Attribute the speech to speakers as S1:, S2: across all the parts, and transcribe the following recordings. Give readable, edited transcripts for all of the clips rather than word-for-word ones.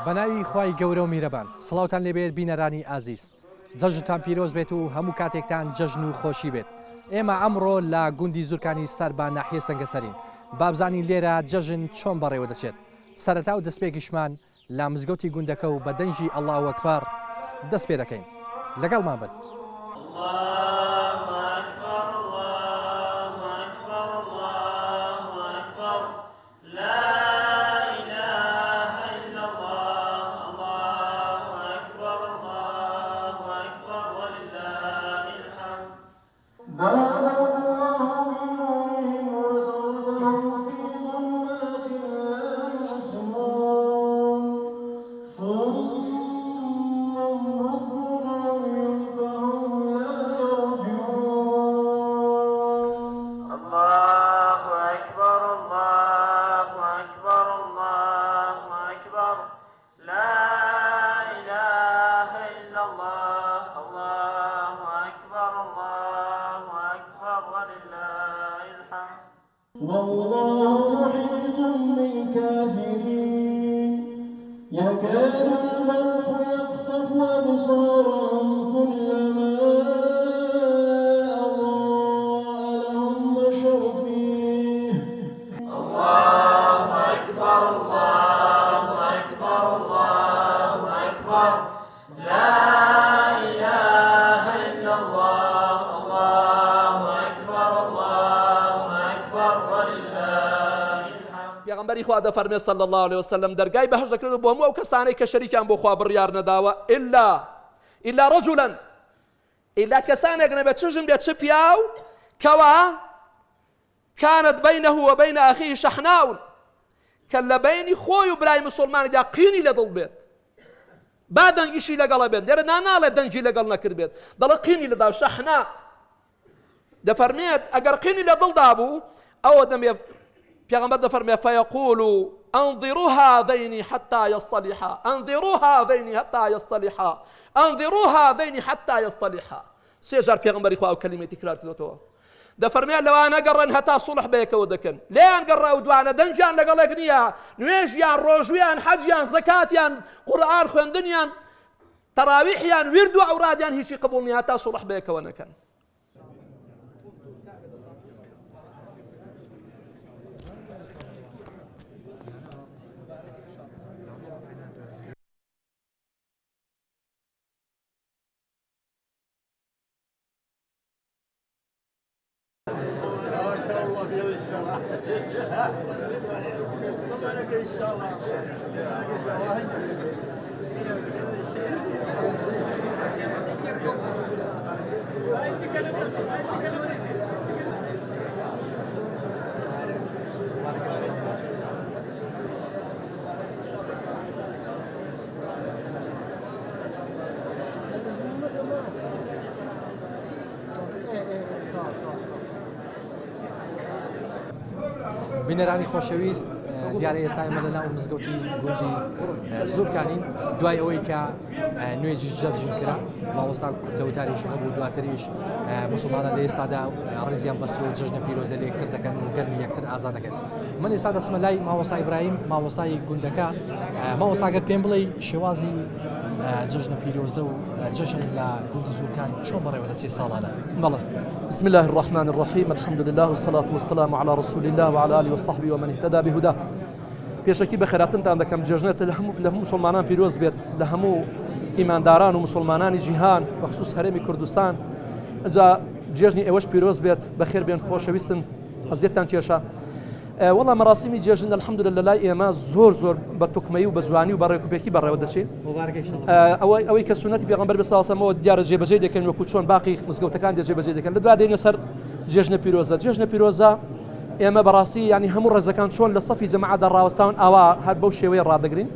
S1: بەناوی خوای گەورە و میرەبان سڵاوتان لێبێت بینەرانی ئازیز جەژنتان پیرۆز بێت و هەموو کاتێکتان جەژن و خۆشی بێت ئێمە ئەمڕۆ لە گوندی زورکانی سەر بە ناحیە سەنگەسەرین بابزانین لێرە جەژن چۆن بەڕێوە دەچێت سەرەتا و دەستپێکیشمان لە مزگەوتی گوندەکە و بە دەنگی اللە اکبر دەست پێ دەکەین. لەگەڵمان بن.
S2: پێغەمبەری خوا دەفەرمێ صلی اللە علیە وسلم دەرگای بەهەشت دەکرێتەوە بۆ هەموو ئەو کەسانەی کە شەریکیان بۆ خوا بڕیار نەداوە ئیلا ئیلا رجلا ئیلا کەسانێک نەبێت چ ژن بێت چ پیاو کەوا کانت بینه و بین اخیه شحناء کە لە بینی خۆی و برای مسلمانیدا قینی لە دڵ بێت با دەنگیشی لەگەڵە بێت لێرە ناناڵێت دەنگی لەگەڵ نەکرد بێت دەڵێ قینی لەدا شەحنا دەفەرمێت ئەگەر قینی لە دڵدا بوو ئەوە دەمێ پێغەمبەر دەفەرمێ فیقول انظروا هذين حتى يصطلحا انظروا هذين حتى يصطلحا انظروا هذين حتى يصطلحا سێ جار پێغەمبەری خوا ئەو کەلیمەی تکرار کردوەوە دەفەرمێ لەوانە گەڕن هەتا سوڵح بەیەکەوە دەکەن لێیان گەڕە ئەو دوانە دەنگیان لەگەڵێک نییە نوێژیان ڕۆژویان حەجیان زەکاتیان قورئان خوێندنیان تەراویحیان ویرد و ئەورادیان هیچی قبوڵ نییە هەتا سوڵح بەیەکەوە نەکەن.
S1: بینەرانی خۆشەویست دیارە ئێستا ئێمە لە ناو مزگەوتی گوندی زورکانین دوای ئەوەی کە نوێژی جەژن کرا مامۆستا کورتەوتاریش هەبوو دواتریش مسلمانان لە ئێستادا ڕیزیان بەستووە و جەژنە پیرۆزە لە یەکتر دەکەن و گەرمی یەکتر ئازاد دەکەن من ئێستا دەچمە لای مامۆستا ئیبراهیم مامۆستای گوندەکە مامۆستا گەر پێم بڵێ شێوازی جەژنە پیرۆزە و جەژن لە گوندی زورکان چۆن بەڕێوە دەچێت ساڵانە؟ بەڵێ
S2: بسم الله الرحمن الرحیم الحمد لله والصلاة والسلام على رسول الله وعلى آله وصحبه ومن اهتدى بهداه پێشەکی بەخێراتنتان دەکەم جێژنەت لە هەموو لە هەموو مسلمانان پیرۆز بێت لە هەموو ئیمانداران و مسلمانانی جیهان بەخصوص هەرێمی کوردستان ئەجا جێژنی ئێوەش پیرۆز بێت بەخێر بێن خۆشەویستن ئەزیەتتان کێشا وەڵا مەراسیمی جێژن الحمدلله لە لای ئێمە زۆر زۆر بە توکمەی و بە جوانی و بە ڕێکوپێکی بەڕێوە دەچێت ئەوەی ئەوەی کە سونەتی پێغەمبەر بە ساسەمەوە دیارە جێبەجێ دەکەن وەکو چۆن باقی مزگەوتەکان جێبەجێ دەکەن لە دوا دێنە سەر جێژنە پیرۆزە جێژنە پیرۆزە ئێمە بەڕاستی ینی هەموو ڕێزەکان چۆن لە سەفی جەماعەدا ڕاوەستاون ئاوا هەر بەو شێوەیە ڕادەگرین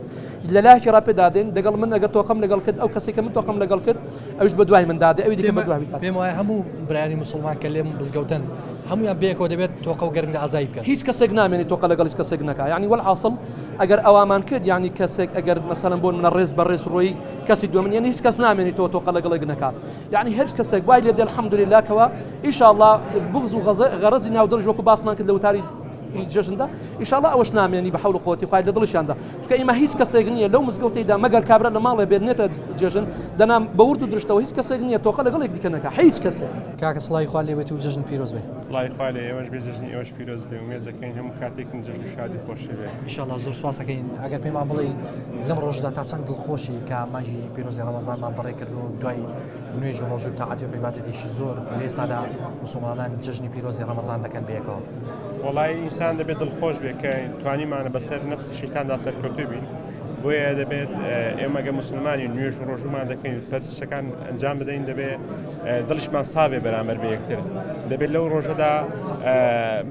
S2: لە لایەکی ڕاپێدادێن دەگەڵ من ئەگە تۆقم لەگەڵ کرد ئەو کەسێک کە من تۆقم لەگەڵ کرد ئەوش بە دوای من دادێ ئەوی دیکە بە دوای
S1: پێم وایە هەموو برایانی مسلمان کە لێم مزگەوتن هەموویان بەیەکەوە دەبێت تۆقە و گەرم لە ئازایی بکەن.
S2: هیچ کەسێک نامێنێ تۆقە لەگەڵ هیچ کەسێک نەکا یانی وەلحاسڵ ئەگەر ئەوامان کرد یانی کەسێک ئەگەر مەسەلەن بۆ نمونە ڕێز بە ڕێز ڕۆیی کەسی دووەمن یانی هیچ کەس نامێنێتەوە تۆقە لەگەڵێک نەکات یانی هیچ کەسێک وای لێ دێ الحمدللە کەوا ئیشاڵڵا بغز و غەرەزی ناو دڵیش وەکو باسمان کرد لە وتاری. جەژندا ئیشاڵا ئەوەش نامێنی بە حەول و قوەتی خوای لە دڵیشیاندا چونکە ئیمە هیچ کەسێک نییە لەو مزگەوتەیدا مەگەر کابرا لە ماڵێ بێت نێتە جەژن دەنا بە ورد و درشتەوە هیچ کەسێک نییە تۆقە لەگەڵ یەک دیکە نەکا هیچ کەسێک.
S1: کاکە سڵاوی خوا لێ بێت و جەژن پیرۆز بێ.
S3: سڵاوی خوا لە ئێوەش بێ جەژنی ئێوەش پیرۆز بێ ئومێد دەکەین هەموو کاتێکم جەژن و شادی خۆشی بێ.
S1: ئیشەڵا زۆر سوپاس ئەکەین ئەگەر پێمان بڵێی لەم ڕۆژەدا تا چەند دڵخۆشی کە مانگی پیرۆزی ڕەمەزانمان بەڕێ کرد و دوای نوێژ و ڕۆژ و تاعەتی و عیبادەتێکی زۆر لە ئێستادا موسڵمانان جەژنی پیرۆزی ڕەمەزان دەکەن بەیەکەوە.
S3: وەڵایی ئینسان دەبێت دڵخۆش بێت کە توانیمانە بەسەر نەفسی شەیتاندا سەرکەوتوو بین بۆیە دەبێت ئێمە گە موسڵمانی نوێژ و ڕۆژوومان دەکەین و پەرستشەکان ئەنجام بدەین دەبێت دڵیشمان ساوێ بەرامبەر بە یەکتر دەبێت لەو ڕۆژەدا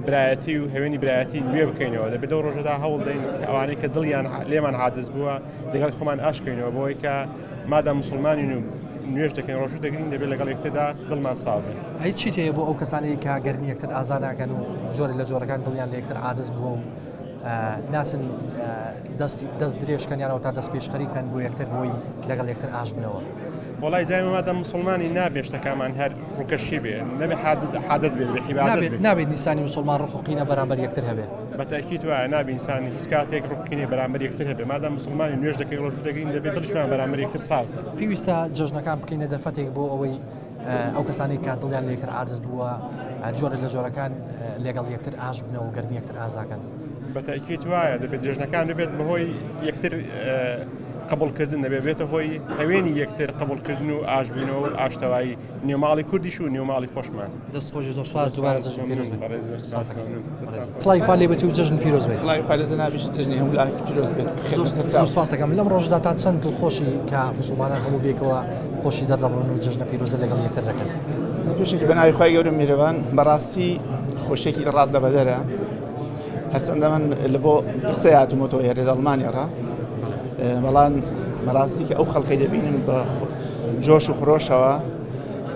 S3: برایەتی و هەوێنی برایەتی نوێ بکەینەوە دەبێت لەو ڕۆژەدا هەوڵ دەین ئەوانەی کە دڵیان لێمان عادز بووە لەگەڵ خۆمان ئاشکەینەوە بۆی کە مادام موسڵمانین و نوێژ دەکەین ڕۆژوو دەگرین دەبێت لەگەڵ یەکتردا دڵمان ساغ بێت.
S1: ئەی چیت هەیە بۆ ئەو کەسانەی کە گەرمی یەکتر ئازا ناکەن و جۆرێک لە جۆرەکان دڵیان لە یەکتر عادز بووە و ناچن دەستی دەست درێژکەن یانەوە تا دەست پێشخەری بکەن بۆ یەکتر بۆی لەگەڵ یەکتر ئاش بنەوە؟
S3: وەڵای جای مادام موسڵمانی نابێ شتەکانمان هەر ڕووکەشی بێ نەبێ حادەت بێ دەبێ عیبادەت بێ.
S1: نابێت ئینسانی موسڵمان ڕق و قینە بەرامبەر یەکتر هەبێ.
S3: بە تەئکید وایە نابێ ئینسان هیچ کاتێک ڕق و قینەی بەرامبەر یەکتر هەبێ مادام موسڵمانین نوێژ دەکەین ڕۆژوو دەگرین دەبێ دڵیشمان بەرامبەر یەکتر ساف بێ.
S1: پێویستە جەژنەکان بکەینە دەرفەتێک بۆ ئەوەی ئەو کەسانەی کە دڵیان لە یەکتر عاجز بووە جۆرە لە جۆرەکان لەگەڵ یەکتر ئاش بنەوە و گەرمی یەکتر ئازاکەن.
S3: بە تەئکید وایە دەبێت جەژنەکان ببێت بەهۆی یەکتر قبوڵکردن دەبێت بێتە هۆی هەوێنی یەکتر قبوڵکردن و ئاشبوونەوە و ئاشتەوایی نێوماڵی کوردیش و نێوماڵی خۆشمان.
S1: دەست خۆش زۆر سوپاس دووبارە جەژن پیرۆز بێت. سڵاوی خوا لێ بێت و جەژن پیرۆز بێت.
S4: سڵاوی خوا لە جەنابیشت جەژنی هەموو لایەکی پیرۆز بێت.
S1: زۆر سوپاس دەکەم لەم ڕۆژەدا تا چەند دڵخۆشی کە موسڵمانان هەموو بێکەوە خۆشی دەردەبڕن و جەژنە پیرۆزە لەگەڵ یەکتر دەکەن.
S4: پێشەکی بە ناوی خوای گەورە میهرەبان بەڕاستی خۆشیەکی ڕات لە بەدەرە هەرچەندە من لە بۆ پرسەی هاتوومەتەوە ئێرە لە ئەڵمانیا ڕا بەڵام بەڕاستی کە ئەو خەڵکەی دەبینم بە جۆش و خرۆشەوە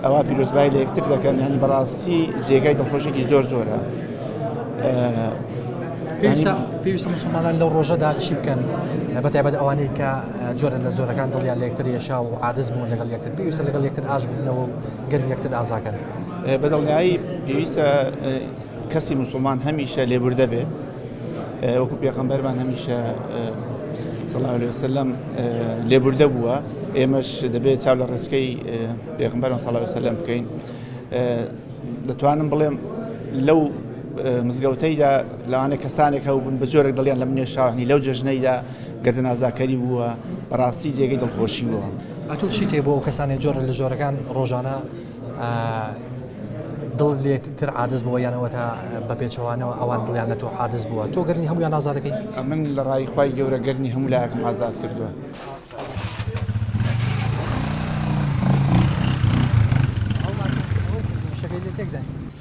S4: ئەوە پیرۆزبای لە یەکتر دەکەن یعنی بەڕاستی جێگای دڵخۆشێکی زۆر زۆرە
S1: پێویستە مسلمانان لەو ڕۆژەدا چی بکەن بە تایبەت ئەوانەی کە جۆرە لە زۆرەکان دڵیان لە یەکتر یەشا و عادز بوون لەگەڵ یەکتر پێویستە لەگەڵ یەکتر ئاش ببنەوە و گەرم یەکتر ئازاکەن
S4: بە دڵنیایی پێویستە کەسی موسڵمان هەمیشە لێبوردە بێ وەکو پێغەمبەرمان هەمیشە صلی الله علیه وسلم لێبوردە بووە ئێمەش دەبێت چاو لە ڕێچکەی پێغەمبەرمان صلی الله علیه وسلم بکەین دەتوانم بڵێم لەو مزگەوتەیدا لەوانەیە کەسانێک هەبوون بە جۆرێک دڵیان لە منێ شاوانی لەو جەژنەیدا گردن ئازاکەری بووە بەڕاستی جێگەی دڵخۆشی بووە.
S1: ئەتۆ چیت هەیە بۆ ئەو کەسانەی جۆرە لە جۆرەکان ڕۆژانە دڵت لێ تر عادز بووە یان ئەوەتا بە پێچەوانەوە ئەوان دڵیان لە تۆ عادز بووە تۆ گەرنی هەموویان ئازاد دەکەی؟
S4: ئەمن لە ڕای خوای گەورە گەرنی هەموو لایەکم ئازاد کردووە.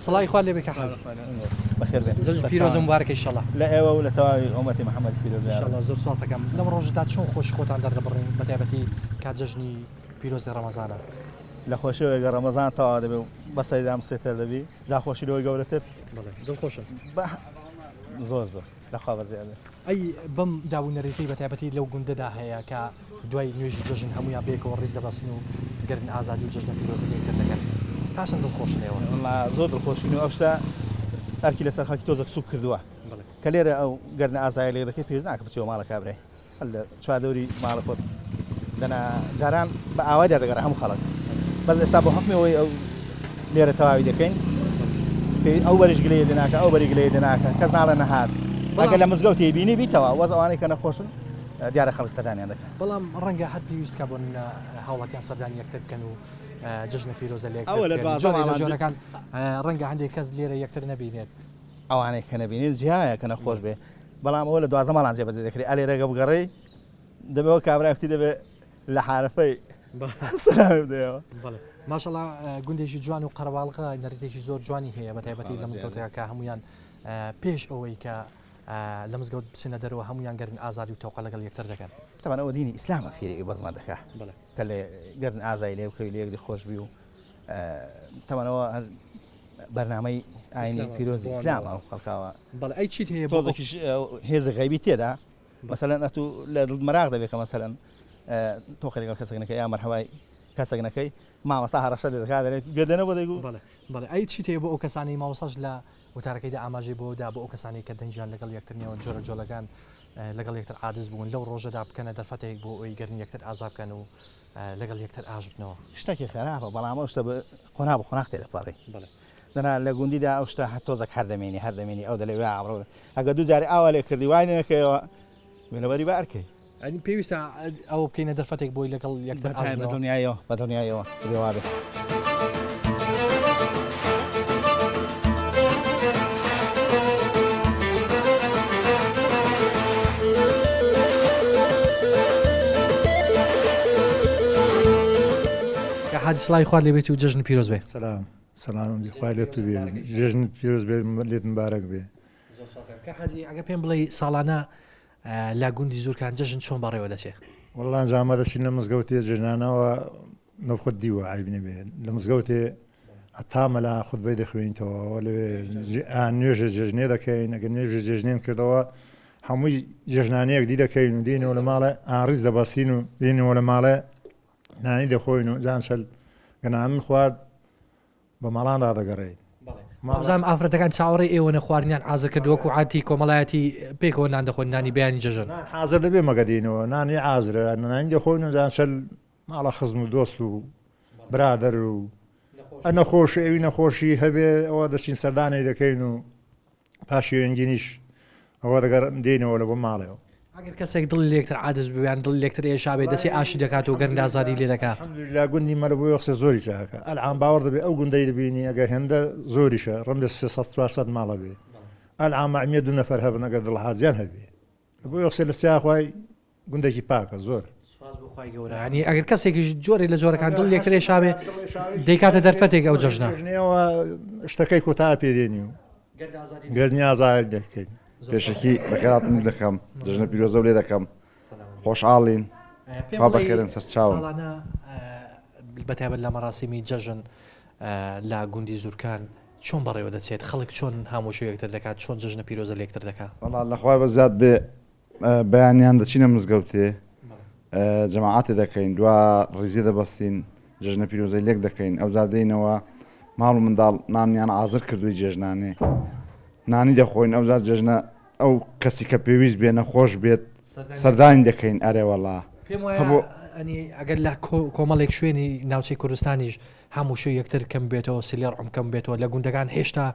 S1: سڵاوی خوا لێ بێ کاک حاجی. جەژن پیرۆز و مبارەکە ئیشەڵا.
S4: لە ئێوە و لە تەواوی ئومەتی محەمەد پیرۆز بێ.
S1: ئیشەڵا زۆر سوپاس ئەکەم. لەم ڕۆژەدا چۆن خۆشی خۆتان دەردەبڕین بە تایبەتی کات جەژنی پیرۆزی ڕەمەزانە؟
S4: لە خۆشیەوە گەر ڕەمەزان تەواو دەبێ و بەسەریدا مسێتەر دەبی جا خۆشی لەوەی گەورەتر.
S1: بەڵێ دڵخۆشم.
S4: زۆر زۆر لەخوا بەزیاد بێ.
S1: ئەی بەم داب و نەریتەی بەتایبەتی لەو گوندەدا هەیە کە دوای نوێژی جەژن هەموویان بەیەکەوە ڕیز دەبەستن و گەرن ئازادی و جەژنە پیرۆزەکەی یەکتر دەکەن تا چەند دڵخۆشن ئێوە؟
S4: وەڵا زۆر دڵخۆشین و ئەو شتە ئەرکی لەسەر خەڵکی تۆزێک سووک کردووە کە لێرە ئەو گەردنە ئازایە لێک دەکەی پێویست ناکە بچیەوە ماڵە کابرای هەر لە چواردەوری ماڵە خۆت دەنا جاران بە ئاوایدا دەگەڕا هەموو خەڵک بەس ئێستا بۆ حکمی ئەوەی ئەو لێرە تەواوی دەکەین ئەو بەریش گلەیە لێ ناکە ئەو بەری گلەیە لێ ناکە کەس ناڵێ نەهات ئەگەر لە مزگەوتی بینی بیتەوە وەز ئەوانەی کە نەخۆشن دیارە خەڵک سەردانیان دەکەن.
S1: بەڵام ڕەنگە هەر پێویست کا بۆ نمونە هاوڵاتیان سەردانی یەکتر بکەن و جەژنە پیرۆزە لە یەکتر
S4: ئەوە لە
S1: بکەن.
S4: 12
S1: جۆرێ لە
S4: ماڵان
S1: جۆرەکان ڕەنگە هەندێک کەس لێرە یەکتر نەبینێت.
S4: ئەوانەی کە نەبینێت جیایە کە نەخۆش بێ بەڵام ئەوە لە 12 ماڵان جێبەجێ دەکرێت ئەلێرە گە بگەڕێی دەبێ وەک کابرای کوتی دەبێ لە حارەفەی سەلامی بدەیەوە.
S1: بەڵێ ماشەڵا گوندێکی جوان و قەرەباڵغە نەریتێکی زۆر جوانی هەیە بە تایبەتی لە مزگەوتەکە کە هەمویان پێش ئەوەی کە لە مزگەوت بچنە دەرەوە هەمویان گەرن ئازادی و تەوقە لەگەڵ یەکتر دەکەن.
S4: تەبعەن ئەوە دینی ئیسلامە فێری ئەی بەزمە دەکا کە لە گەردن ئازای لێ بکەوی لە یەکدی خۆش بی و تەبعەن ئەوە هەر بەرنامەی ئاینی پیرۆزی ئیسلامە ئەو خەڵکاوە.
S1: بەڵێ ئەی چیت هەیە بۆ
S4: تۆزێکیش هێزی غەیبی تێدا مەسەلەن ئەتوو لە دڵت مەراق دەبێ کە مەسەلەن تۆقی لەگەڵ کەسێک نەکەی یا مەرحەبای. کەسێک نەکەی مامۆستا هەڕەشە لێ دەکات دەلێت گوێت لێ نەبوو دەیگوو.
S1: بەڵێ بەڵێ ئەی چیت هەیە بۆ ئەو کەسانەی مامۆستاش لە وتارەکەیدا ئاماژەی بۆ دا بۆ ئەو کەسانەی کە دەنگیان لەگەڵ یەکتر نییە و جۆرە جۆلەکان لەگەڵ یەکتر عادز بوون لەو ڕۆژەدا بکەنە دەرفەتێک بۆ ئەوەی گەرمی یەکتر ئازا بکەن و لەگەڵ یەکتر ئاش بنەوە.
S4: شتەکی خراپە بەڵام ئەو شتە قۆناغ بە قۆناغ تێدەپەڕی.
S1: بەڵێ.
S4: دەنا لە گوندیدا ئەو شتە هەر تۆزەک هەر دەمێنی هەر دەمێنی ئەو دەلێ وا ئەمڕۆ ئەگەر دوو جاری ئاوا لێ کردی وای لێ نەکەیەوە لەبەری با ئەرکەی.
S1: یانی پێویستە ئەوە بکەینە دەرفەتێک بۆی لەگەڵ یەکتر ئاش بنەوە.
S4: بە دڵنیاییەوە بە دڵنیاییەوە دەبێ وا بێ.
S1: کاک حاجی سڵاوی خوات لێبێت و جەژنت پیرۆز بێ.
S5: سلام سلام خوای لێت بێ جەژنت پیرۆز بێ لێت مبارەک بێ.
S1: زۆر سوپاس کاک حاجی ئەگەر پێم بڵێی ساڵانە لە گوندی زورکان جەژن چۆن بەڕێوە دەچێ؟
S5: وەڵا ئەنجامە دەچین لە مزگەوتێ جەژنانەوە نەوخۆت دیوە عەیب نەبێ لە مزگەوتێ هەتا مەلا خوتبەی دەخوێنیتەوە وە لەوێ نوێژە جێژنێ دەکەین ئەگەر نوێژە جێژنێن کردەوە هەمووی جێژنانەیەک دی دەکەین و دێنەوە لە ماڵێ ئاڕیز دەبەستین و دێنەوە لە ماڵێ نانی دەخۆین و جانسەل گەنانن خوارد بە ماڵاندا دەگەڕێین.
S1: وابزانم ئافرەتەکان چاوەڕێی ئێوەنە خواردنیان حازر کرد وەکو عادەتی کۆمەڵایەتی پێکەوە نان دەخۆن نانی بەیانی جەژن.
S5: نان حازر دەبێ مەگە دێینەوە نانی عازرە نانی دەخۆین و جانسەل ماڵە خزم و دۆست و برادەر و نەخۆش ئەوی نەخۆشی هەبێ ئەوە دەچین سەردانی دەکەین و پاشی وێنگینیش ئەوە دەگەڕ دێینەوە لە بۆ ماڵەوە.
S1: ئەگەر کەسێک دڵی لێکتر عادز بوو یان دڵی لێکتر ئێشا بێ دەچێ ئاشتی دەکات و گەرم ئازادی لێ دەکا.
S5: الحمدللە گوندی مە لە بۆ یۆخسێ زۆری چاکە ئەلعان باوەڕ دەبێ ئەو گوندەی دەبینی ئەگەر هێندە زۆریشە ڕەنگە 300 400 ماڵە بێ ئەلعان مەعمیە دوو نەفەر هەبن ئەگەر دڵ حاجیان هەبێ لە بۆ یۆخسێ لە سیاخوای گوندێکی پاکە زۆر.
S1: سوپاس بۆ خوای گەورە یانی ئەگەر کەسێکیش جۆرێک لە جۆرەکان دڵ لێکتر ئێشابێ دەیکاتە دەرفەتێک ئەو جەژنە.
S5: جەژنەوە شتەکەی کۆتا پێ دێنی و گەرنی ئازاد دەکەین.
S6: پێشەکی بەخێراتم دەکەم جەژنە پیرۆزە لێ دەکەم خۆشحاڵین خوا بەخێرن سەرچاوم.
S1: ساڵانە بەتایبەت لە مەراسیمی جەژن لە گوندی زورکان چۆن بەڕێوە دەچێت خەڵک چۆن هاموشۆ یەکتر دەکات چۆن جەژنە پیرۆزە لەکتر دەکات؟
S6: وەڵا لەخوای بەزیاد بێ بەیانیان دەچینە مزگەوتێ جەماعەتێ دەکەین دوا ڕیزێ دەبەستین جەژنە پیرۆزەی لێک دەکەین ئەوجا دێینەوە ماڵ و منداڵ نانیان ئازر کردووی جێژنانێ نانی دەخۆین ئەوجا جێژنە ئەو کەسی کە پێویست بێ نەخۆش بێت سەردانی دەکەین ئەرێ وەڵا
S1: پێم وایە ئەنی ئەگەر لە کۆمەڵێک شوێنی ناوچەی کوردستانیش هاموشۆی یەکتر کەم بێتەوە سلی ڕەحم کەم بێتەوە لە گوندەکان هێشتا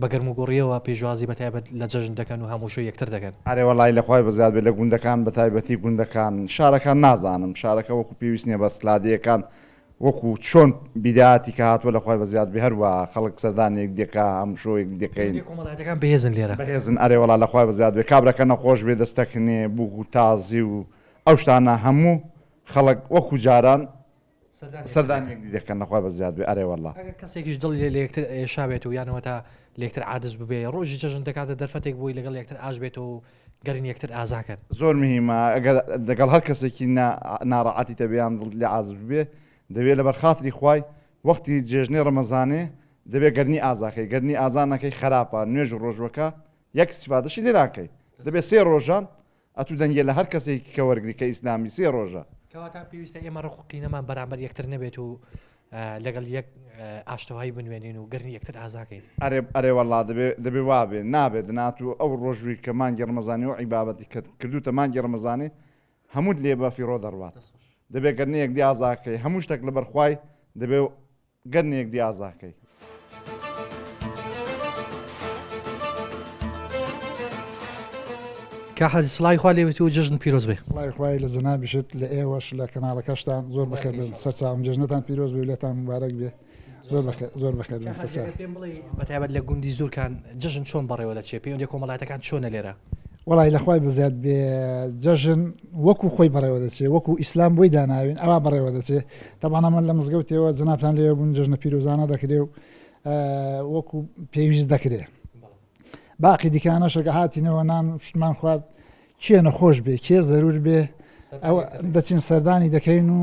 S1: بە گەرموگوڕیەوە پێشوازی بەتایبەت لە جەژن دەکەن و هاموشۆی یەکتر دەکەن.
S6: ئەرێ وەڵایی لە خوای بەزیاد بێت لە گوندەکان بەتایبەتی گوندەکان شارەکان نازانم شارەکە وەکو پێویست نیە بەس لادێیەکان وەکو چۆن بیدایەتی کە هاتوە لە خوای بەزیاد بێ هەروا خەڵک سەردانی یەک دەکا هاموشۆ یەک دەکەین.
S1: پەیوەندیە کۆمەڵایەتەکان بەهێزن لێرە.
S6: بەهێزن ئەرێ وەڵا لە خوای بەزیاد بێ کابرەکە نەخۆش بێ دەستەکنێ بوک و تازی و ئەو شتانە هەموو خەڵک وەکو جاران سەردانی یەکدی دەکەن لەخوای بەزیاد بێ ئەرێ وەڵا.
S1: ئەگەر کەسێکیش دڵی لە یەکتر ئێشابێت و یان وەتا لە یەکتر عادز ببێ ڕۆژی جەژن دەکاتە دەرفەتێک بۆی لەگەڵ یەکتر ئاش بێتەوە و گەرن یەکتر ئازا کەن.
S6: زۆر مهیمە ئەگەر لەگەڵ هەر کەسێکی نا ناڕەعەتیتە بێ یان دڵت لێ عازز ببێ دەبێ لەبەر خاتری خوای وەختی جێژنەی ڕەمەزانێ دەبێ گەرنی ئازاکەی گەرنی ئازا نەکەی خەراپە نوێژ و ڕۆژوەکە یەک ئیستیفادەشی لێ ناکەی دەبێ سێ ڕۆژان ئەتوو دەنگێ لە هەر کەسێکی کە وەرگری کە ئیسلامی سێ ڕۆژە.
S1: کەواتە پێویستە ئێمە ڕق و قینەمان بەرامبەر یەکتر نەبێت و لەگەڵ یەک ئاشتەوایی بنوێنین و گەرمی یەکتر ئازاکەین.
S6: ئەرێ ئەرێ وەڵا دەبێ دەبێ وابێ نابێ دنا ئەتوو ئەو ڕۆژووی کە مانگی ڕەمەزانی ئەو عیبابەتی کە کردووتە مانگی ڕەمەزانی هەمووت لێ بە فیڕۆ دەڕوات دەبێ گەرنی یەکدی ئازاکەی هەموو شتەک لەبەر خوای دەبێ گەرنی یەکدی ئازاکەی.
S1: کاک حاجی سڵاوی خوا لێبێت و جەژن پیرۆز بێ.
S7: سڵاوی خوای لە جەنابیشت لە ئێوەش لە کەناڵەکەشتان زۆر بەخێر بێن سەرچاوم جەژنتان پیرۆز بێ و لێتان موبارەک بێ زۆر بەخێر زۆر بەخێر بێن سەرچاو.
S1: پێم بڵێ بەتایبەت لە گوندی زورکان جەژن چۆن بەڕێوە دەچێ پەیوەندیە کۆمەڵایەتەکان چۆنە لێرە؟
S7: وەڵای لە خوای بەزیاد بێ جەژن وەکو خۆی بەڕێوە دەچێ وەکو ئیسلام بۆی داناوین ئەوا بەڕێوە دەچێ تەبعەن ئەمە لە مزگەوتێوە جەنابتان لێوە بوون جەژنە پیرۆزانە دەکرێ و وەکو پێویست دەکرێ باقی دیکانەشە کە هاتینەوە نان شتمان خوارد کێ نەخۆش بێ کێ زەرور بێ ئەوە دەچین سەردانی دەکەین و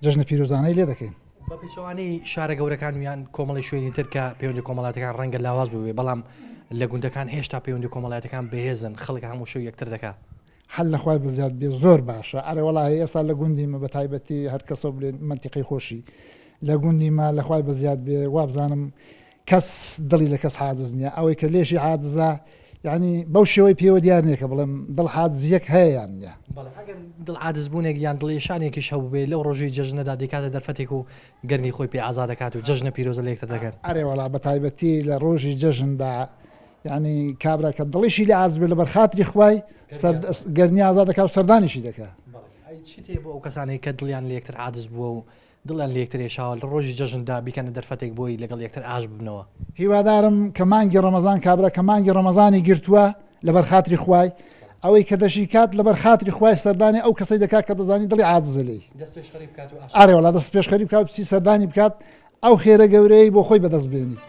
S7: جەژنە پیرۆزانەی لێ دەکەین.
S1: بە پێچەوانەی شارە گەورەکان و یان کۆمەڵی شوێنی تر کە پەیوەندی کۆمەڵاتەکان ڕەنگە لاواز بووبێ بەڵام لە گوندەکان هێشتا پەیوەندی کۆمەڵاتەکان بەهێزن خەڵک هەموو شەو یەکتر دەکا.
S7: حەل لە خوای بەزیاد بێ زۆر باشە ئەرێ وەڵاهی ئێستا لە گوندی مە بە تایبەتی هەر کەسەو بلێن مەنتیقەی خۆشی لە گوندی مە لە خوای بەزیاد بێ وابزانم کەس دڵی لە کەس حاجز نییە ئەوەی کە لێشی عاجزە یعنی بەو شێوەی پێوە دیار نییە کە بڵێم دڵ حاجزیەک هەیە یان نییە.
S1: بەڵێ ئەگەر دڵ عاجز بوونێک یان دڵ ئێشانێکیش هەبووبێ لەو ڕۆژەی جەژنەدا دەیکاتە دەرفەتێک و گەرمی خۆی پێ ئازا دەکات و جەژنە پیرۆزە لە یەکتر دەکەن.
S7: ئەرێ وەڵا بە تایبەتی لە ڕۆژی جەژندا یانی کابرا کە دڵیشی لێ عاجز بێت لەبەر خاتری خوای گەرمی ئازاد دەکات و سەردانیشی دەکات.
S1: بەڵێ ئەی چیت هەیە بۆ ئەو کەسانەی کە دڵیان لە یەکتر عاجز بووە و دڵیان لە یەکتر ئێشاوە لە ڕۆژی جەژندا بیکەنە دەرفەتێک بۆی لەگەڵ یەکتر ئاشت ببنەوە؟
S7: هیوادارم کە مانگی ڕەمەزان کابرا کە مانگی ڕەمەزانی گرتووە لەبەر خاتری خوای ئەوەی کە دەشیکات لەبەر خاتری خوای سەردانی ئەو کەسەی دەکات کە دەزانی دڵی عاجزە لێی.
S1: دەست پێشخەری بکات و ئاشت.
S7: ئەرێ وەڵا دەست پێشخەری بکات و بچی سەردانی بکات ئەو خێرە گەورەیەی بۆ خۆی بەدەست بێنیت.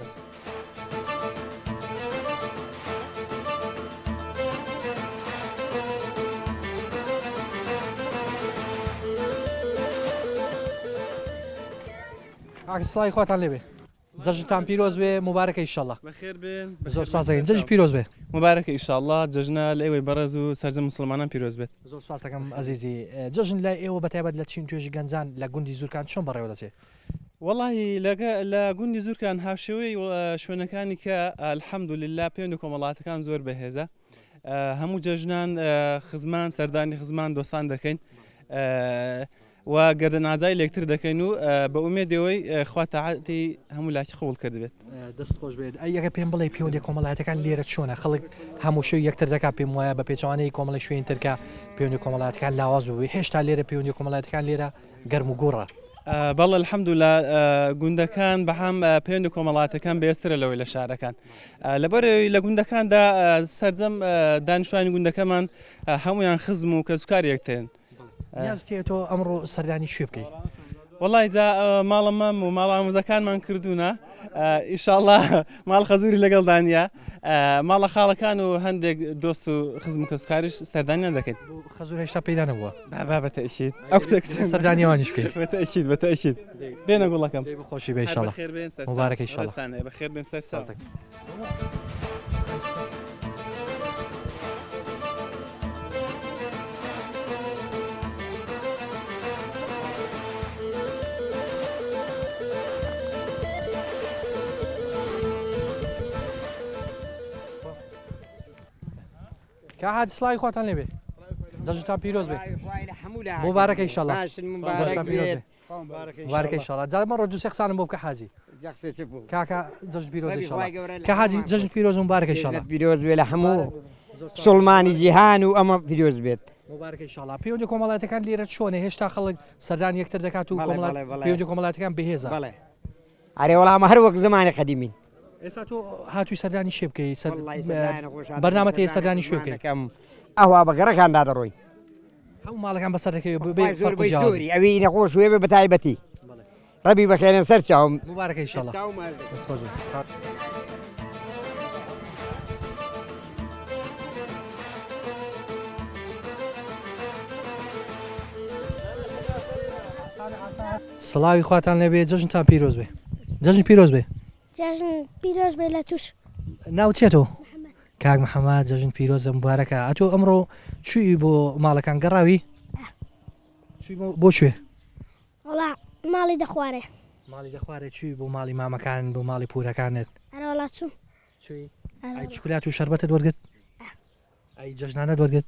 S1: کاکە سڵاوی خواتان لێبێ جەژنتان پیرۆز بێ موبارەکە ئیشەڵا.
S8: بەخێر بێن.
S1: زۆر سوپاس دەکەین جەژن پیرۆز بێ.
S8: موبارەکە ئیشاڵڵا جەژنە لە ئێوەی بەڕێز و سەرجەم موسڵمانان پیرۆز بێت.
S1: زۆر سوپاس دەکەم ئەزیزی. جەژن لای ئێوە بەتایبەت لە چین توێژی گەنجان لە گوندی زورکان چۆن بەڕێوە دەچێ؟
S8: وەڵاهی لە گوندی زورکان هاوشێوەی شوێنەکانی کە الحمدللە پەیوەندە کۆمەڵاتەکان زۆر بەهێزە هەموو جەژنان خزمان سەردانی خزمان دۆستان دەکەین و گەردن ئازای لێکتر دەکەین و بە ئومێدەوەی خوا تاعەتی هەموو لاکی قبوڵ کردبێت.
S1: دەست خۆش بێت ئەی ئەگەر پێم بڵێی پەیوەندیە کۆمەڵایەتەکان لێرە چۆنە خەڵک هەموو شەو یەکتر دەکات پێم وایە بە پێچەوانەی کۆمەڵی شوێنی تر کە پەیوەندی کۆمەڵایەتەکان لاواز بووی هێشتا لێرە پەیوەندی کۆمەڵایەتەکان لێرە گەرم و گوڕە.
S8: بەڵێ الحمدللە گوندەکان بەهام پەیوەندی کۆمەڵاتەکان بەهێزترە لەوەی لە شارەکان لەبەرئەوەی لە گوندەکاندا سەرجەم دانیشتوانی گوندەکەمان هەموویان خزم و کەسوکار یەکترن.
S1: نیازت هەیە تۆ ئەمڕۆ سەردانی کوێ بکەی؟
S8: وەڵای جا ماڵە مەم و ماڵە ئامۆزاکانمان کردوونە ئیشاڵا ماڵ خەزوری لەگەڵدا نییە ماڵە خاڵەکان و هەندێک دۆست و خزم و کەسوکاریش سەردانیان دەکەین.
S1: خەزور هێشتا پەیدا نەبووە؟
S8: با بە تەئکید ئەو کتێب
S1: سەردانی ئەوانیش بکەین.
S8: بە تەئکید بە تەئکید بێنە گوڵەکەم.
S1: دەی بەخۆشی بێ ئیشاڵا.
S8: موبارەکە ئیشاڵا. بەخێر بێن سەر چاو.
S1: کا حاج سڵاوی خواتان لێبێ جەژنتان پیرۆز بێ مبارەکە ئیشەڵا جەژنتان پیرۆز بێ مبارەکە ئیشەڵا جا مەڕۆ دوو سێ قسانم بۆ بکە حاجی کاکە جەژن پیرۆز ئیشەڵا کە حاجی جەژن پیرۆز مبارەکە ئیشەڵا
S9: پیرۆز بێ لە هەموو مسوڵمانی جیهان و ئەمە پیرۆز بێت.
S1: مبارەکە ئیشەڵا پەیوەندی کۆمەڵایەتەکان لێرە چۆنە هێشتا خەڵک سەردانی یەکتر دەکات و پەیوەندی کۆمەڵایەتەکان بەهێزە
S9: بەڵێ ئەرێ وەڵا ئەمە هەر وەک زمانی قەدیمین.
S1: ئێستا تۆ هاتووی سەردانی شێ بکەی بەرنامەت هەیە سەردانی شوێ بکەی
S9: ئەوها بە گەڕەکاندا دەڕۆین.
S1: هەموو ماڵەکان بەسەر دەکەوێت بەبێ فەرق و جیاوازی.
S9: ئەوی نەخۆش وێ بە تایبەتی. ڕەبی بەخێرێن سەر چاوم.
S1: مبارەکە ئیشەڵا. دەست خۆش بێت. سڵاوی خواتان لێبێ جەژنتان پیرۆز بێ جەژن پیرۆز بێ.
S10: جەژن پیرۆز بێ لە توش.
S1: ناوت چیە تۆ؟ کاک محەمەد جەژن پیرۆزە مبارەکە ئەتۆ ئەمڕۆ چووی بۆ ماڵەکان گەڕاوی؟ چووی بۆ کوێ؟
S10: وەڵا ماڵی دەخوارێ.
S1: ماڵی دەخوارێ چووی بۆ ماڵی مامەکان بۆ ماڵی پورەکانت؟
S10: ئەرێ وەڵا چووم.
S1: چووی؟ ئەی چوکلات و شەربەتت وەرگرت؟ ئەی جەژنانەت وەرگرت؟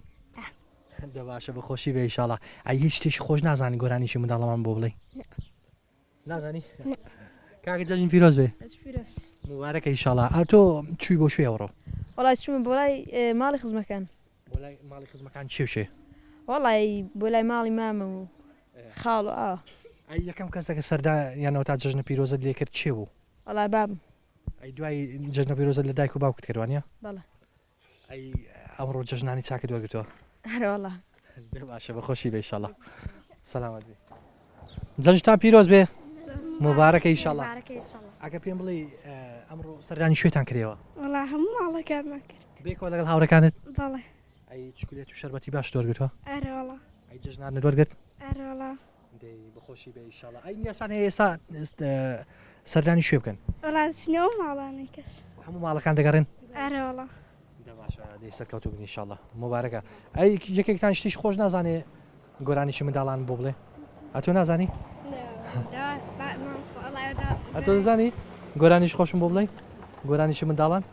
S1: دە باشە بەخۆشی بێ ئیشاڵا. ئەی هیچ شتێکی خۆش نازانی گۆرانیی منداڵەمان بۆ بڵێی؟ نازانی؟ کاکە جەژن پیرۆز بێ.
S11: پیرۆز.
S1: مبارەکە ئیشاڵا. ئا تۆ چووی بۆ کوێ ئەوڕۆ؟
S11: وەڵای چوومە بۆ لای ماڵی خزمەکان.
S1: بۆ لای ماڵی خزمەکان چێ و چێ؟
S11: وەڵای بۆ لای ماڵی مامم و خاڵ و ئاوا.
S1: ئەی یەکەم کەسە کە سەردا یانەوە تا جەژنە پیرۆزت لێ کرد کێ بوو؟
S11: وەڵای بابم.
S1: ئەی دوای جەژنە پیرۆزت لە دایک و باوکت کرد وانیە؟
S11: بەڵێ.
S1: ئەی ئەمڕۆ جەژنانی چاکت وەرگرتووە؟
S11: ئەرێ وەڵا.
S1: دە باشە بەخۆشی بێ ئیشەڵا سەلامەت بی. جەژنتان پیرۆز بێ موبارەکە ئیشەڵا. ئەگە پێم بڵێی ئەمڕۆ سەردانی کوێتان کرێوە؟
S10: وەڵا هەموو ماڵەکانمان کرد.
S1: بێکەوە لەگەڵ هاوڕێکانت؟
S10: بەڵێ.
S1: ئەی چکلێت و شەربەتی باشت وەرگرتووە؟
S10: ئەرێ وەڵا.
S1: ئەی جەژنانت وەرگرت؟
S10: ئەرێ وەڵا.
S1: دەی بەخۆشی بێ ئیشەڵا. ئەی نیازتان هەیە ئێستا سەردانی کوێ بکەن؟
S10: وەڵا دەچینەوە ماڵانەی کەش.
S1: هەموو ماڵەکان دەگەڕێن؟
S10: ئەرێ وەڵا.
S1: دە. تەماشا دەی سەرکەوتوو بن ئیشاڵڵا موبارەکە ئەی یەکێکتان شتیش خۆش نازانێ گۆرانیشی منداڵان بۆ بڵێ ئەتۆ نازانی ئەتۆ دەزانی گۆرانیش خۆشم بۆ بڵێ گۆرانیشی منداڵان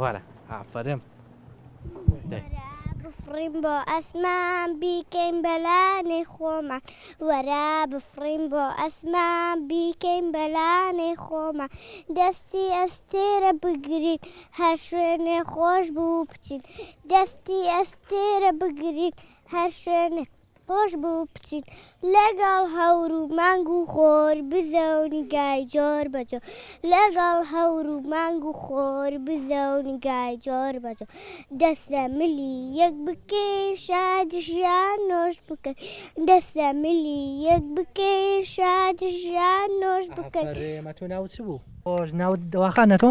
S1: وارە ئافەرم
S10: بفڕین بۆ ئەسمان بیکەین بەلانەی خۆمان وەرە بفڕین بۆ ئەسمان بیکەین بەلانەی خۆمان دەستی ئەستێرە بگرین هەر شوێنێ خۆش بوو بچین دەستی ئەستێرە بگرین هەر شوێنێ خۆش بوو بچین لەگەڵ هەور و مانگ و خۆر بزە و نیگای جۆر بە جۆر لەگەڵ هەور و مانگ و خۆر بزە و نیگای جۆر بە جۆر دەست لە ملی یەک بکەین شادی ژیان نۆش بکەین دەست لە ملی یەک بکەین شادی ژیان نۆش بکەین.
S1: ئافەرم ئەتۆ ناوت چ بوو؟ خۆش ناوت دەواخانە تۆ؟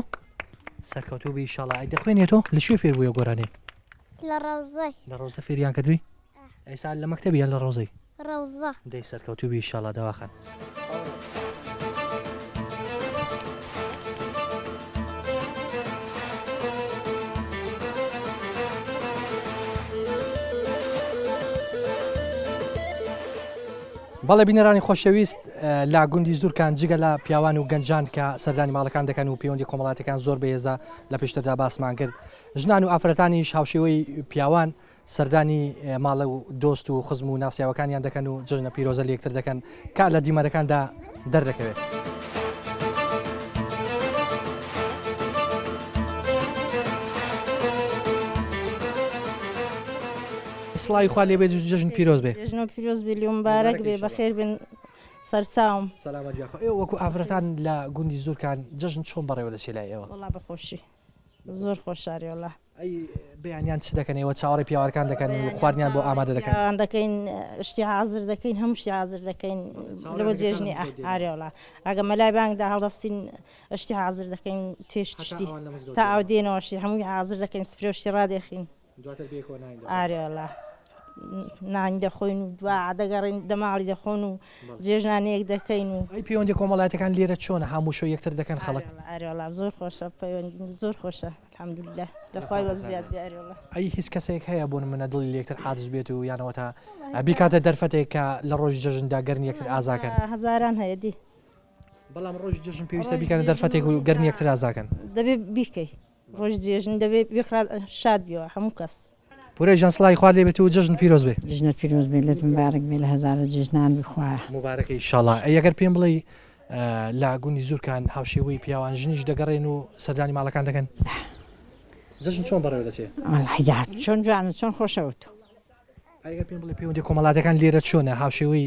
S1: سەرکەوتوو بی ئیشاڵا ئەی دەخوێنی تۆ؟ لە کوێ فێر بووی ئەو گۆرانیە؟
S10: لە ڕەوزەی.
S1: لە ڕەوزە فێریان کردووی؟ ئێستا لە مەکتەبی یان لە ڕەوزەی؟
S10: ڕەوزە.
S1: دەی سەرکەوتوو بی ئیشاڵا دەواخان. بەڵێ بینەرانی خۆشەویست لە گوندی زورکان جگە لە پیاوان و گەنجان کە سەردانی ماڵەکان دەکەن و پەیوەندی کۆمەڵاتەکان زۆر بەهێزە لە پێشتردا باسمان کرد ژنان و ئافرەتانیش هاوشێوەی پیاوان سەردانی ماڵە و دۆست و خزم و ناسیاوەکانیان دەکەن و جەژنە پیرۆزە لە یەکتر دەکەن کە لە دیمەنەکاندا دەردەکەوێت. سڵاوی خوا لێ بێت جەژن پیرۆز بێ.
S12: جەژنۆ پیرۆز بێ لێ مبارەک بێ بەخێر بن سەرچاوم.
S1: سەلامەت یاخوا. ئێوە وەکو ئافرەتان لە گوندی زورکان جەژن چۆن بەڕێوە دەچێ لای ئێوە؟
S12: وەڵا بەخۆشی زۆر خۆشاری وەڵا.
S1: ئەی بەیانیان چ دەکەن ئێوە چاوەڕێی پیاوەکان دەکەن و خواردنیان بۆ ئامادە دەکەن؟
S12: پیاوان دەکەین شتی حازر دەکەین هەموو شتی حازر دەکەین لەوە جێژنی ئارێ وەڵا ئەگە مەلای بانگدا هەڵدەستین شتی حازر دەکەین تێشت شتی تا ئاو دێنەوە شتی هەمووی حازر دەکەین سفرە و شتی ڕادێخین.
S1: دواتر بێکەوە نانی دەخۆن.
S12: ئارێ وەڵا نانی دەخۆین و دوا دەگەڕێین دەماڵی دەخۆن و جێژنانەیەک دەکەین و.
S1: ئەی پەیوەندیە کۆمەڵایەتیەکان لێرە چۆنە هاموشۆ یەکتر دەکەن خەڵک؟
S12: ئارێ وەڵا زۆر خۆشە پەیوەندی زۆر خۆشە الحمدللە لە خوای وە زیاد بێ ئارێ وەڵا.
S1: ئەی هیچ کەسێک هەیە بۆ نمونە دڵی لە یەکتر عاجز بێت و یان ئەوەتا بیکاتە دەرفەتێک کە لە ڕۆژی جەژندا گەرمی یەکتر ئازاکەن؟
S12: هەزاران هەیە دی.
S1: بەڵام ڕۆژی جەژن پێویستە بیکەنە دەرفەتێک و گەرمی یەکتر ئازاکەن.
S12: دەبێ بیکەی. ڕۆژ جێژن دەبێ بێخرا شاد بیەوە هەموو کەس.
S1: پورە گیان سڵاوی خوات لێ بێت و جەژنت پیرۆز بێ.
S13: جژنت پیرۆز بێ لێت مبارەک بێ لە هەزارە جێژنان بی خوایە.
S1: موبارەکە ئیشاڵا ئەی ئەگەر پێم بڵێی لە گوندی زورکان هاوشێوەی پیاوان ژنیش دەگەڕێن و سەردانی ماڵەکان دەکەن؟ جەژن چۆن بەڕێوە دەچێ؟
S13: وەڵای جا چۆن جوانە چۆن خۆشە وتۆ.
S1: ئەی ئەگەر پێم بڵێی پەیوەندیە کۆمەڵاتیەکان لێرە چۆنە هاوشێوەی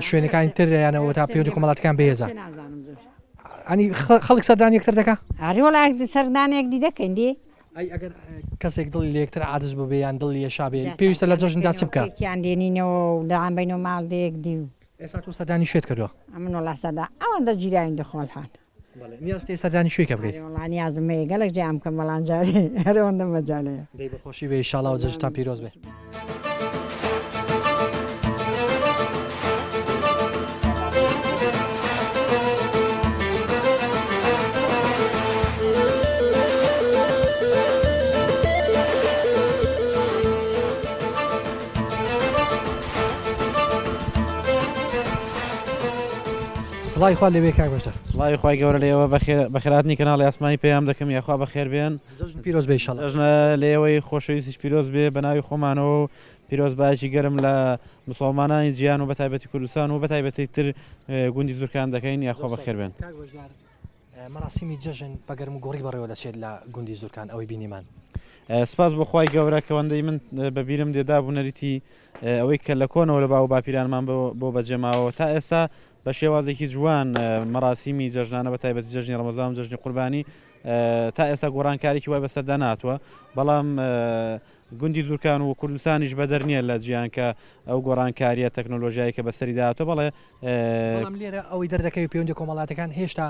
S1: شوێنەکانی تر یان ئەوەتا پەیوەندی کۆمەڵاتیەکان بەهێزە؟ ئەنی خەڵک سەردانی یەکتر دەکا؟
S13: ئەرێ وەڵا سەردانی یەکدی دەکەین دی.
S1: ئەی ئەگەر کەسێک دڵی لە یەکتر عاجز بووبێ یان دڵی یەشا بێ پێویستە لە جەژندا چ بکا؟
S13: پێکیان دێنینەوە و دەیانبەینەوە ماڵ یەکدی و.
S1: ئێستا تۆ سەردانی کوێت کردووە؟
S13: ئەمن وەڵا سەردان ئەوەندە جیرانین دەخۆڵحان.
S1: بەڵێ نیازت هەیە سەردانی کوێ کە بکەیت؟
S13: ئەرێ وەڵا نیازم هەیە گەلەک جێیان بکەم بەڵام جارێ هەر ئەوەندە مەجال هەیە.
S1: دەی بەخۆشی بێ ئیشاڵا و جەژنتان پیرۆز بێ. سڵاوی خوا لێبێ کاک بەشدار.
S8: سڵاوی خوای گەورە لە ئێوە بەخێرهاتنی کەناڵی ئاسمانی پەیام دەکەم یاخوا بەخێر بێن.
S1: جەژن پیرۆز بێ ئیشەڵا.
S8: جەژنە لە ئێوەی خۆشەویستیش پیرۆز بێ بە ناوی خۆمانەوە و پیرۆزبایەکی گەرم لە مسوڵمانانی جیهان و بەتایبەتی کوردستان و بەتایبەتی تر گوندی زورکان دەکەین یاخوا بەخێر بێن.
S1: کاک بەشدار مەراسیمی جەژن بە گەرموگوڕی بەڕێوە دەچێت لە گوندی زورکان ئەوەی بینیمان.
S8: سپاس بۆ خوای گەورە کەوەندەی من بە بیرم دێ داب و نەریتی ئەوەی کە لە کۆنەوە لە باو و باپیرانمان بۆ بەجێ ماوە تا ئێستا بە شێوازێکی جوان مەراسیمی جەژنانە بە تایبەتی جەژنی ڕەمەزان و جەژنی قوربانی تا ئێستا گۆڕانکاریی وای بەسەردا ناتوە بەڵام گوندی زورکان و کوردستانیش بەدەر نییە لە جیان کە ئەو گۆڕانکاریە تەکنۆلۆژیایی کە بەسەریدا هاتوە بەڵێ
S1: بەڵام لێرە ئەوەی دەردەکەوێت پەیوەندی کۆمەڵاتەکان هێشتا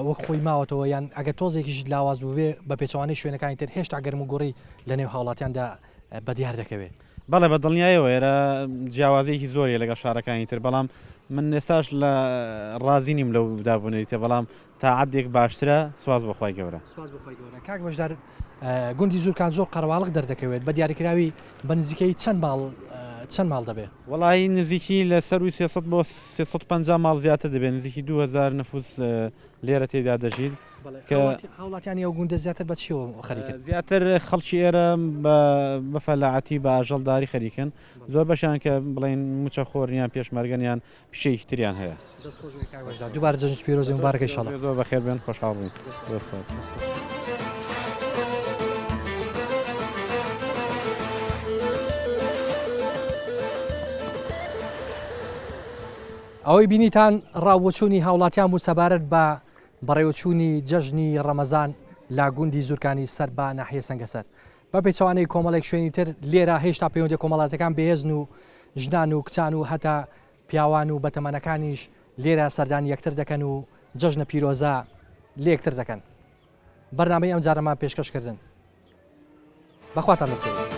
S1: وەک خۆی ماوەتەوە یان ئەگەر تۆزێکیش لاواز بووبێ بە پێچەوانەی شوێنەکانی تر هێشتا گەرموگوڕی لەنێو هاوڵاتیاندا بەدیار دەکەوێت.
S8: بەڵێ بە دڵنیایەوە ئێرە جیاوازیەکی زۆریە لەگەڵ شارەکانی تر بەڵام من ئێستاش لە ڕازی نیم لەو دابونەریتە بەڵام تا عەدێک باشترە سواس بۆ خوای گەورە.
S1: سواس بۆ خوای گەورە کاک بەشدار. گوندی زورکان زۆر قەرەواڵغ دەردەکەوێت بە دیاریکراوی بە نزیکەی چەند ماڵ چەند ماڵ دەبێ؟
S8: وەڵایی نزیکی لە سەرووی 300 بۆ 350 ماڵ زیاتر دەبێت نزیکی 2000 نفوس لێرە تێدا دەژین
S1: کە هاوڵاتیانی ئەو گوندە زیاتر بە چیەوە خەریکن؟
S8: زیاتر خەڵکی ئێرە بە فەلاعەتی بە ئاژەڵداری خەریکن زۆر بەشیان کە بڵێن موچەخۆرن یان پێشمەرگەن یان پیشەیەکی تریان هەیە.
S1: دەست خۆش بێ کاک بەشدار دووبارە جەژنت پیرۆز مبارەک ان شاءاللە.
S8: زۆر بەخێر بێن خۆشحاڵ بووین زۆر سوپاس.
S1: ئەوەی بینیتان ڕاوبۆچوونی هاوڵاتیان بوو سەبارەت بە بەڕێوەچوونی جەژنی ڕەمەزان لە گوندی زورکانی سەر بە ناحیە سەنگەسەر. بە پێچەوانەی کۆمەڵێک شوێنی تر لێرە هێشتا پەیوەندیە کۆمەڵاتیەکان بەهێزن و ژنان و کچان و هەتا پیاوان و بەتەمەنەکانیش لێرە سەردانی یەکتر دەکەن و جەژنە پیرۆزە لەیەکتر دەکەن. بەرنامەی ئەمجارەمان پێشکەش کردن. بەخواتان دەسپێرین.